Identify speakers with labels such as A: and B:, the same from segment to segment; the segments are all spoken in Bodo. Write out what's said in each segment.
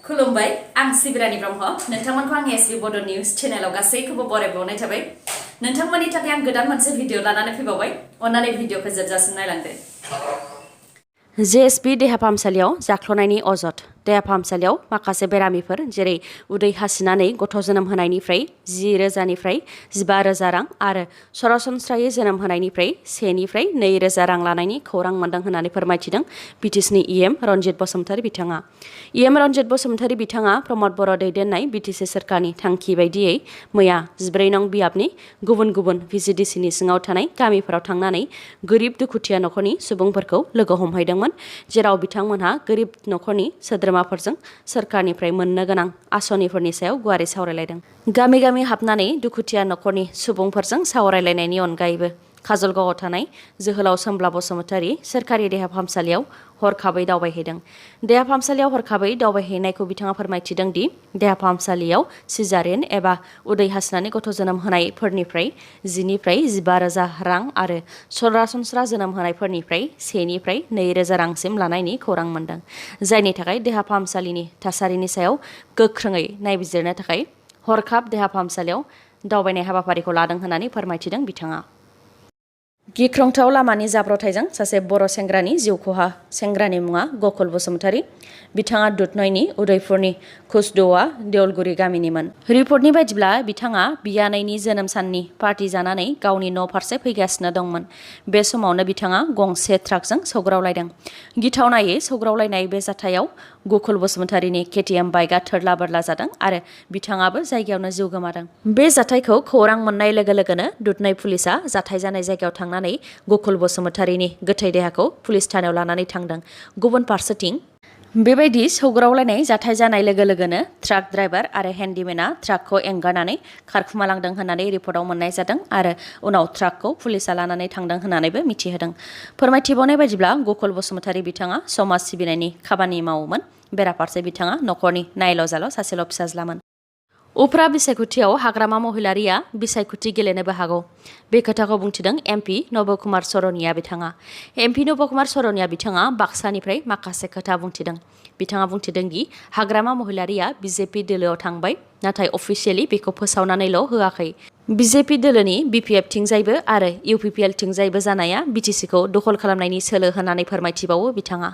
A: खुलुमबाय आं सिबिरानि ब्रह्म नोंथांमोनखौ आं sbbodonews चेनेलाव गासैखौबो बरायबावनाय थाबाय नोंथांमोननि थाखाय आं गोदान मोनसे भिडिअ लानानै फैबावबाय अन्नानै भिडिअखौ जोबजासिम नायलांदो
B: JSP देहा फाहामसालियाव जाख्ल'नायनि अजद देहा फाहामसालियाव माखासे बेरामिफोर जेरै उदै हासिनानै गथ' जोनोम होनायनिफ्राय 10,000निफ्राय 15,000 रां आरो सरासनस्रायै जोनोम होनायनिफ्राय 1निफ्राय 2,000 रां लानायनि खौरां मोनदों होननानै फोरमायथिदों बिटिसिनि EM रनजित बसुमतारी बिथाङा EM रनजित बसुमतारी बिथाङा प्रमद बर' दैदेननाय बिटिसि सोरखारनि थांखि बायदियै मैया 14 नं बियाबनि गुबुन गुबुन VCDCनि सिङाव थानाय गामिफोराव थांनानै गोरिब दुखुथिया नखरनि सुबुंफोरखौ लोगो हमहैदोंमोन जेराव बिथांमोनहा गोरिब नखरनि सोद्रोमाफोरजों सोरखारनिफ्राय मोननो गोनां आसनिफोरनि सायाव गुवारै सावरायलायदों गामि गामि हाबनानै दुखुथिया नखरनि सुबुंफोरजों सावरायलायनायनि अनगायैबो काजलगावआव थानाय जोहोलाव सोमब्ला बसुमतारी सोरखारि देहा फाहामसालियाव हरखाबै दावबायहैदों देहा फाहामसालियाव हरखाबै दावबायहैनायखौ बिथाङा फोरमायथिदों दि देहा फाहामसालियाव सिजारियेन एबा उदै हासिनानै गथ' जोनोम होनायफोरनिफ्राय 10निफ्राय 15,000 रां आरो सरासनस्रा जोनोम होनायफोरनिफ्राय 1निफ्राय 2,000 रांसिम लानायनि खौरां मोनदों जायनि थाखाय देहा फाहामसालिनि थासारिनि सायाव गोख्रोङै नायबिजिरनो थाखाय हरखाब देहा फाहामसालियाव दावबायनाय हाबाफारिखौ लादों होननानै फोरमायथिदों बिथाङा गिख्रंथाव लामानि जाब्रबथायजों सासे बर' सेंग्रानि जिउ खहा सेंग्रानि मुङा गकुल बसुमतारी बिथाङा दुधनैनि उदयपुरनि खुसद'आ देउलगुरि गामिनिमोन रिपर्टनि बायदिब्ला बिथाङा बियानैनि जोनोम साननि पार्टी जानानै गावनि न' फारसे फैगासिनो दंमोन बे समावनो बिथाङा गंसे ट्राकजों सौग्रावलायदों गिथावनायै सौग्रावलायनाय बे जाथायाव गकुल बसुमतारीनि KTM बाइकआ थोरला बोरला जादों आरो बिथाङाबो जायगायावनो जिउ गोमादों बे जाथायखौ खौरां मोननाय लोगो लोगोनो दुधनै पुलिसआ जाथाय जानाय जायगायाव थांनानै गकुल बसुमतारीनि गोथै देहाखौ पुलिस थानायाव लानानै थांदों गुबुन फारसेथिं बेबायदि सौग्रावलायनाय जाथाय जानाय लोगो लोगोनो ट्राक ड्राइभार आरो हेन्डिमेना ट्राकखौ एंगारनानै खारखुमालांदों होननानै रिपर्टआव मोननाय जादों आरो उनाव ट्राकखौ पुलिसआ लानानै थांदों होननानैबो मिथिहोदों फोरमायथिबावनाय बायदिब्ला गकुल बसुमतारी बिथाङा समाज सिबिनायनि खामानि मावोमोन बेराफारसे बिथाङा नखरनि नायल' जाल' सासेल' फिसाज्लामोन उफ्रा बिसायख'थियाव हाग्रामा महिलारिया बिसायख'थि गेलेनोबो हागौ बे खोथाखौ बुंथिदों MP नबकुमार सरनिया बिथाङा MP नबकुमार सरनिया बिथाङा बाक्सानिफ्राय माखासे खोथा बुंथिदों बिथाङा बुंथिदों दि हाग्रामा महिलारिया BJP दोलोआव थांबाय नाथाय अफिसियेलि बेखौ फोसावनानैल' होआखै BJP दोलोनि BPF थिंजायबो आरो UPPL थिंजायबो जानाया BTCखौ दखल खालामनायनि सोलो होननानै फोरमायथिबावो बिथाङा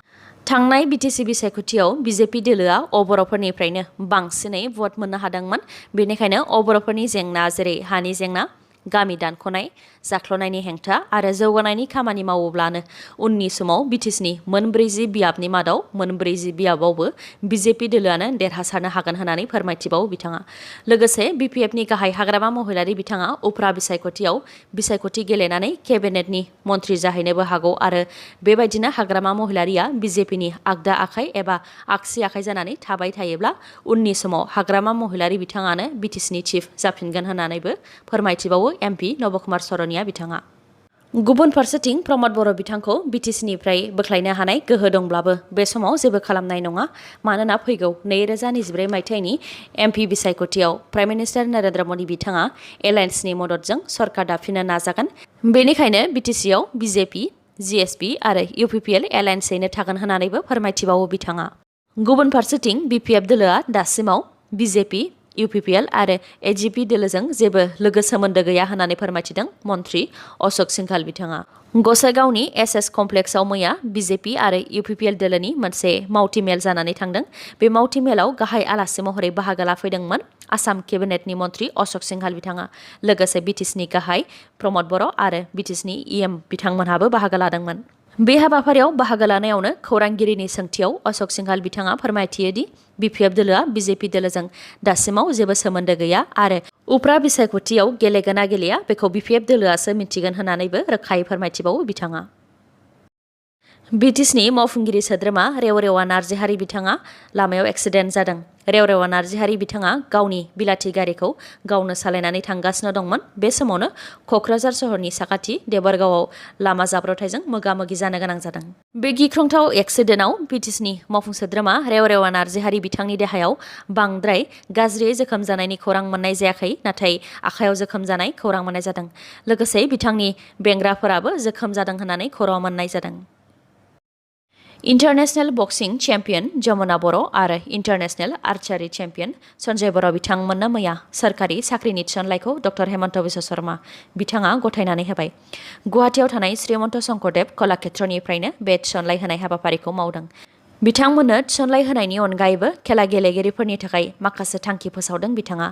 B: थांनाय BTC बिसायख'थियाव BJP दोलोआ अबर'फोरनिफ्रायनो बांसिनै भट मोननो हादोंमोन बेनिखायनो अबर'फोरनि जेंना जेरै हानि जेंना गामि दानख'नाय जाख्ल'नायनि हेंथा आरो जौगानायनि खामानि मावोब्लानो उननि समाव BTCनि मोन 40 बियाबनि मादाव मोन 40 बियाबावबो BJP दोलोआनो देरहासारनो हागोन होननानै फोरमायथिबावो बिथाङा लोगोसे BPFनि गाहाय हाग्रामा महिलारि बिथाङा उफ्रा बिसायख'थियाव बिसायख'थि गेलेनानै केबिनेटनि मन्थ्रि जाहैनोबो हागौ आरो बेबायदिनो हाग्रामा महिलारिया BJPनि आगदा आखाइ एबा आगसि आखाइ जानानै थाबाय थायोब्ला उननि समाव हाग्रामा महिलारि बिथाङानो BTCनि चिफ जाफिनगोन होननानैबो फोरमायथिबावो MP नबकुमार सरनिया बिथाङा गुबुन फारसेथिं प्रमद बर' बिथांखौ BTCनिफ्राय बोख्लायनो हानाय गोहो दंब्लाबो बे समाव जेबो खालामनाय नङा मानोना फैगौ 2024 मायथाइनि MP बिसायख'थियाव प्राइम मिनिस्टार नरेन्द्र मदि बिथाङा एलायन्सनि मददजों सरकार दाफिननो नाजागोन बेनिखायनो BTCआव BJP GSP आरो UPPL एलायन्सैनो थागोन होननानैबो फोरमायथिबावो बिथाङा गुबुन फारसेथिं BPF दोलोआ दासिमाव BJP UPPL आरो AGP दोलोजों जेबो लोगो सोमोन्दो गैया होननानै फोरमायथिदों मन्त्रि अशोक सिंघाल बिथाङा गसाइगावनि SS कमप्लेक्सआव मैया BJP आरो UPPL दोलोनि मोनसे मावथि मेल जानानै थांदों बे मावथि मेलाव गाहाय आलासि महरै बाहागो लाफैदोंमोन आसाम केबिनेटनि मन्त्रि अशोक सिंघाल बिथाङा लोगोसे BTCनि गाहाय प्रमद बर' आरो BTCनि EM बिथांमोनहाबो बाहागो लादोंमोन बे हाबाफारियाव बाहागो लानायावनो खौरांगिरिनि सोंथियाव अशोक सिंघाल बिथाङा फोरमायथियो दि BPF दोलोआ BJP दोलोजों दासिमाव जेबो सोमोन्दो गैया आरो उफ्रा बिसायख'थियाव गेलेगोन ना गेलेया बेखौ BPF दोलोआसो मिन्थिगोन होननानैबो रोखायै फोरमायथिबावो बिथाङा BTCनि मावफुंगिरि सोद्रोमा रेवरेवा नार्जिहारि बिथाङा लामायाव एक्सिडेन्ट जादों रेवरेवा नार्जिहारि बिथाङा गावनि बिलाथि गारिखौ गावनो सालायनानै थांगासिनो दंमोन बे समावनो क'क्राझार सहरनि साखाथि देबरगावआव लामा जाब्रबथायजों मोगा-मोगि जानो गोनां जादों बे गिख्रंथाव एक्सिडेन्टआव BTCनि मावफुं सोद्रोमा रेवरेवा नार्जिहारि बिथांनि देहायाव बांद्राय गाज्रियै जोखोम जानायनि खौरां मोननाय जायाखै नाथाय आखायाव जोखोम जानाय खौरां मोननाय जादों लोगोसे बिथांनि बेंग्राफोराबो जोखोम जादों होननानै खौरां मोननाय जादों इन्टारनेशनेल बक्सिं चेम्पियन जमुना बर' आरो इन्टारनेशनेल आर्चारि चेम्पियन सन्जय बर' बिथांमोननो मैया सोरखारि साख्रिनि थिसनलाइखौ डक्टर हेमन्त बिश्व शर्मा बिथाङा गथायनानै होबाय। गुवाहाटीआव थानाय श्रीमन्त शंकरदेव कलाक्षेत्रनिफ्रायनो बे थिसनलाइ होनाय हाबाफारिखौ मावदों। बिथांमोननो थिसनलाइ होनायनि अनगायैबो खेला गेलेगिरिफोरनि थाखाय माखासे थांखि फोसावदों बिथाङा।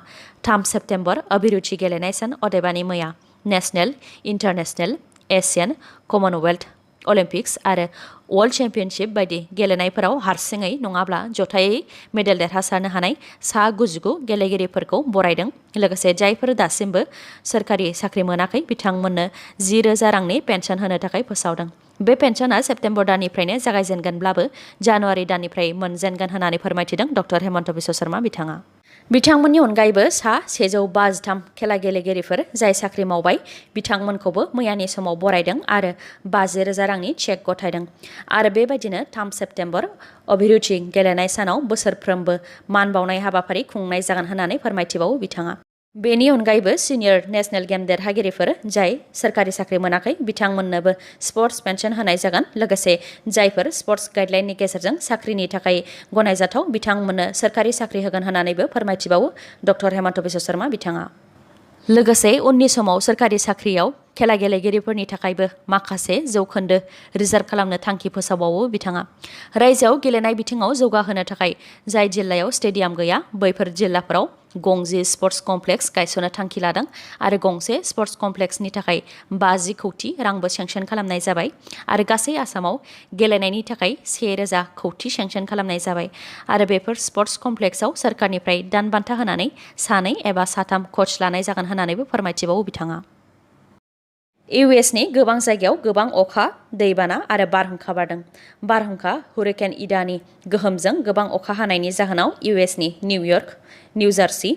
B: 3 सेप्तेम्बर अभिरुचि गेलेनाय सान अदेबानि मैया नेशनेल, इन्टारनेशनेल, एशियान, कमनवेल्थ, अलिम्पिक्स आरो वर्ल्ड चेम्पियनशिप बायदि गेलेनायफोराव हारसिङै नङाब्ला जथायै मेडेल देरहासारनो हानाय सा 99 गेलेगिरिफोरखौ बरायदों। लोगोसे जायफोर दासिमबो सोरखारि साख्रि मोनाखै बिथांमोननो 10,000 रांनि पेन्सन होनो थाखाय फोसावदों। बे पेन्सना सेप्तेम्बर दाननिफ्रायनो जागायजेनगोनब्लाबो जानुवारि दाननिफ्राय मोनजेनगोन होननानै फोरमायथिदों डक्टर हेमन्त बिश्व शर्मा बिथाङा। बिथांमोननि अनगायैबो सा 153 खेला गेलेगिरिफोर जाय साख्रि मावबाय बिथांमोनखौबो मैयानि समाव बरायदों आरो 50,000 रांनि चेक गथायदों। आरो बेबायदिनो 3 सेप्तेम्बर अभिरुचि गेलेनाय सानाव बोसोरफ्रोमबो मान बावनाय हाबाफारि खुंनाय जागोन होननानै फोरमायथिबावो बिथाङा। बेनि अनगायैबो सिनियर नेशनेल गेम देरहागिरिफोर जाय सोरखारि साख्रि मोनाखै बिथांमोननोबो स्पर्ट्स पेन्सन होनाय जागोन। लोगोसे जायफोर स्पर्ट्स गाइडलाइननि गेजेरजों साख्रिनि थाखाय गनायजाथाव बिथांमोननो सोरखारि साख्रि होगोन होननानैबो फोरमायथिबावो डक्टर हेमन्त बिश्व शर्मा बिथाङा। लोगोसे उननि समाव सोरखारि साख्रियाव खेला गेलेगिरिफोरनि थाखायबो माखासे जौखोन्दो रिजार्भ खालामनो थांखि फोसावबावो बिथाङा। रायजोआव गेलेनाय बिथिङाव जौगाहोनो थाखाय जाय जिल्लायाव स्टेडियाम गैया बैफोर जिल्लाफोराव गंसे स्पर्ट्स कमप्लेक्स गायसननो थांखि लादों आरो गंसे स्पर्ट्स कमप्लेक्सनि थाखाय 50 कौटि रांबो सेंसन खालामनाय जाबाय आरो गासै आसामाव गेलेनायनि थाखाय 1,000 कौटि सेंसन खालामनाय जाबाय आरो बेफोर स्पर्ट्स कमप्लेक्सआव सोरखारनिफ्राय दान बान्था होनानै 2 एबा 3 कच लानाय जागोन होननानैबो फोरमायथिबावो बिथाङा। इउएसनि गोबां जायगायाव गोबां अखा, दैबाना आरो बारहुंखा बारदों। बारहुंखा हुरिकेन इडानि गोहोमजों गोबां अखा हानायनि जाहोनाव इउएसनि निउयर्क, निउ जार्सी,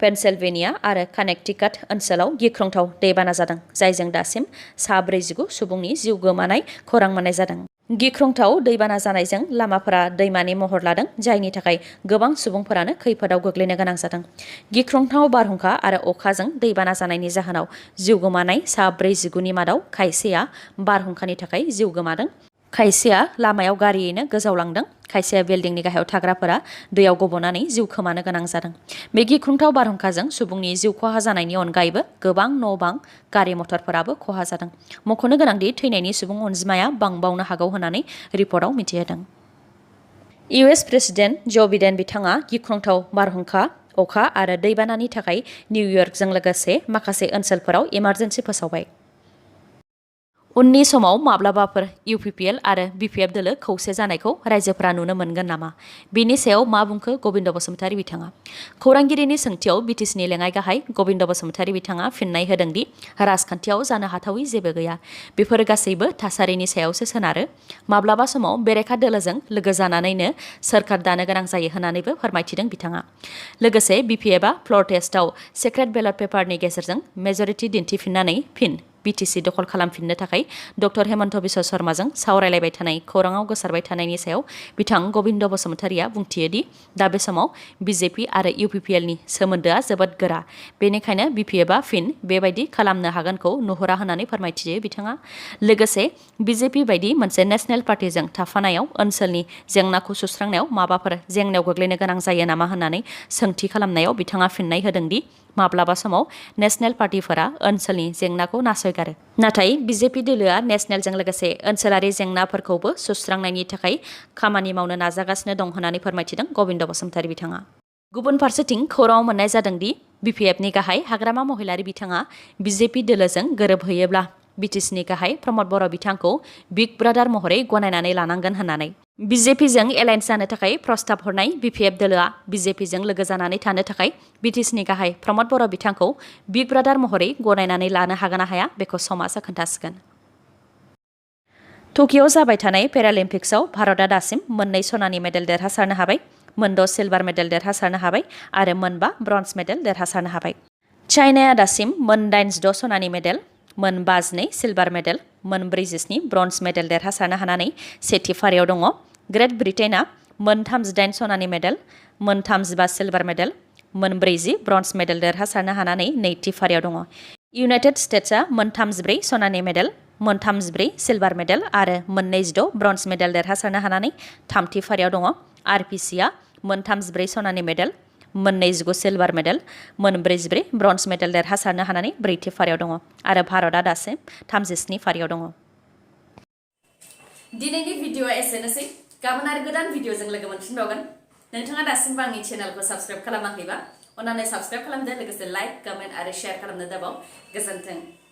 B: पेनसिलभेनिया आरो कानेक्टिकाट ओनसोलाव गिख्रंथाव दैबाना जादों जायजों दासिम सा 49 सुबुंनि जिउ गोमानाय खौरां मोननाय जादों। गिख्रंथाव दैबाना जानायजों लामाफोरा दैमानि महर लादों जायनि थाखाय गोबां सुबुंफोरानो खैफोदाव गोग्लैनो गोनां जादों। गिख्रंथाव बारहुंखा आरो अखाजों दैबाना जानायनि जाहोनाव जिउ गोमानाय सा 49नि मादाव खायसेया बारहुंखानि थाखाय जिउ गोमादों, खायसेया लामायाव गारियैनो गोजावलांदों, खायसेया बिल्डिंनि गाहायाव थाग्राफोरा दैयाव गबनानै जिउ खोमानो गोनां जादों। बे गिख्रंथाव बारहुंखाजों सुबुंनि जिउ खहा जानायनि अनगायैबो गोबां न' बां, गारि मथरफोराबो खहा जादों। मख'नो गोनांदि थैनायनि सुबुं अनजिमाया बांबावनो हागौ होननानै रिपर्टआव मिथिहोदों। इउएस प्रेसिडेन्ट ज' बिडेन बिथाङा गिख्रंथाव बारहुंखा, अखा आरो दैबानानि थाखाय निउयर्कजों लोगोसे माखासे ओनसोलफोराव इमारजेन्सि फोसावबाय। उननि समाव माब्लाबाफोर UPPL आरो BPF दोलो खौसे जानायखौ रायजोफोरा नुनो मोनगोन नामा? बेनि सायाव मा बुंखो गबिन्द बसुमतारी बिथाङा? खौरांगिरिनि सोंथियाव BTCनि लेङाइ गाहाय गबिन्द बसुमतारी बिथाङा फिननाय होदोंदि राजखान्थियाव जानो हाथावै जेबो गैया। बेफोर गासैबो थासारिनि सायावसो सोनारो। माब्लाबा समाव बेरेखा दोलोजों लोगो जानानैनो सोरखार दानो गोनां जायो होननानैबो फोरमायथिदों बिथाङा। लोगोसे BPFआ फ्ल'र टेस्टआव सिक्रेट बेलट पेपारनि गेजेरजों मेजरिटि दिन्थिफिननानै फिन BTC दखल खालामफिननो थाखाय डक्टर हेमन्त बिश्व शर्माजों सावरायलायबाय थानाय खौराङाव गोसारबाय थानायनि सायाव बिथां गबिन्द बसुमतारीया बुंथियोदि दा बे समाव BJP आरो UPPLनि सोमोन्दोआ जोबोद गोरा। बेनिखायनो BPFआ फिन बेबायदि खालामनो हागोनखौ नुहुरा होननानै फोरमायथियो बिथाङा। लोगोसे BJP बायदि मोनसे नेशनेल पार्टिजों थाफानायाव ओनसोलनि जेंनाखौ सुस्रांनायाव माबाफोर जेंनायाव गोग्लैनो गोनां जायो नामा होननानै सोंथि खालामनायाव बिथाङा फिननाय होदोंदि माब्लाबा समाव नेशनेल पार्टिफोरा ओनसोलनि जेंनाखौ नासयगारो। नाथाय BJP दोलोआ नेशनेलजों लोगोसे ओनसोलारि जेंनाफोरखौबो सुस्रांनायनि थाखाय खामानि मावनो नाजागासिनो दं होननानै फोरमायथिदों गबिन्द बसुमतारी बिथाङा। गुबुन फारसेथिं खौराङाव मोननाय जादोंदि BPFनि गाहाय हाग्रामा महिलारि बिथाङा BJP दोलोजों गोरोबहैयोब्ला BTCनि गाहाय प्रमद बर' बिथांखौ बिग ब्रादार महरै गनायनानै लानांगोन होननानै। BJPजों एलायन्स जानो थाखाय प्रस्ताब हरनाय BPF दोलोआ BJPजों लोगो जानानै थानो थाखाय BTCनि गाहाय प्रमद बर' बिथांखौ बिग ब्रादार महरै गनायनानै लानो हागोन ना हाया बेखौ समाजा खोन्थासिगोन। टकिय'आव जाबाय थानाय पेरालिम्पिक्सआव भारतआ दासिम 2 सनानि मेडेल देरहासारनो हाबाय, 6 सिलभार मेडेल देरहासारनो हाबाय आरो 5 ब्रन्ज मेडेल देरहासारनो हाबाय। चाइनाया दासिम 86 सनानि medal, 52 silver medal, 47 bronze medal देरहासारनो हानानै सेथि फारियाव दङ। ग्रेट ब्रिटेनआ 38 सनानि medal, 35 silver medal, 40 bronze medal देरहासारनो हानानै नैथि फारियाव दङ। इउनाइटेड स्टेट्सआ 34 सनानि मेडेल, मोन 34 सिलभार मेडेल आरो मोन 26 ब्रन्ज मेडेल देरहासारनो हानानै थामथि फारियाव दङ। आरपिसिआ मोन 34 सनानि मेडेल, मोन 29 सिलभार मेडेल, मोन 44 ब्रन्ज मेडेल देरहासारनो हानानै ब्रैथि फारियाव दङ आरो भारतआ दासिम 37 फारियाव दङ।
A: दिनैनि भिडिअआ एसेनोसै। गाबोन आरो गोदान भिडिअजों लोगो मोनफिनबावगोन। नोंथाङा दासिमबो आंनि चेनेलखौ साबस्क्राइब खालामाखैबा अन्नानै साबस्क्राइब खालामदो, लोगोसे लाइक, कमेन्ट आरो शेयार खालामनो दाबाव। गोजोन्थों।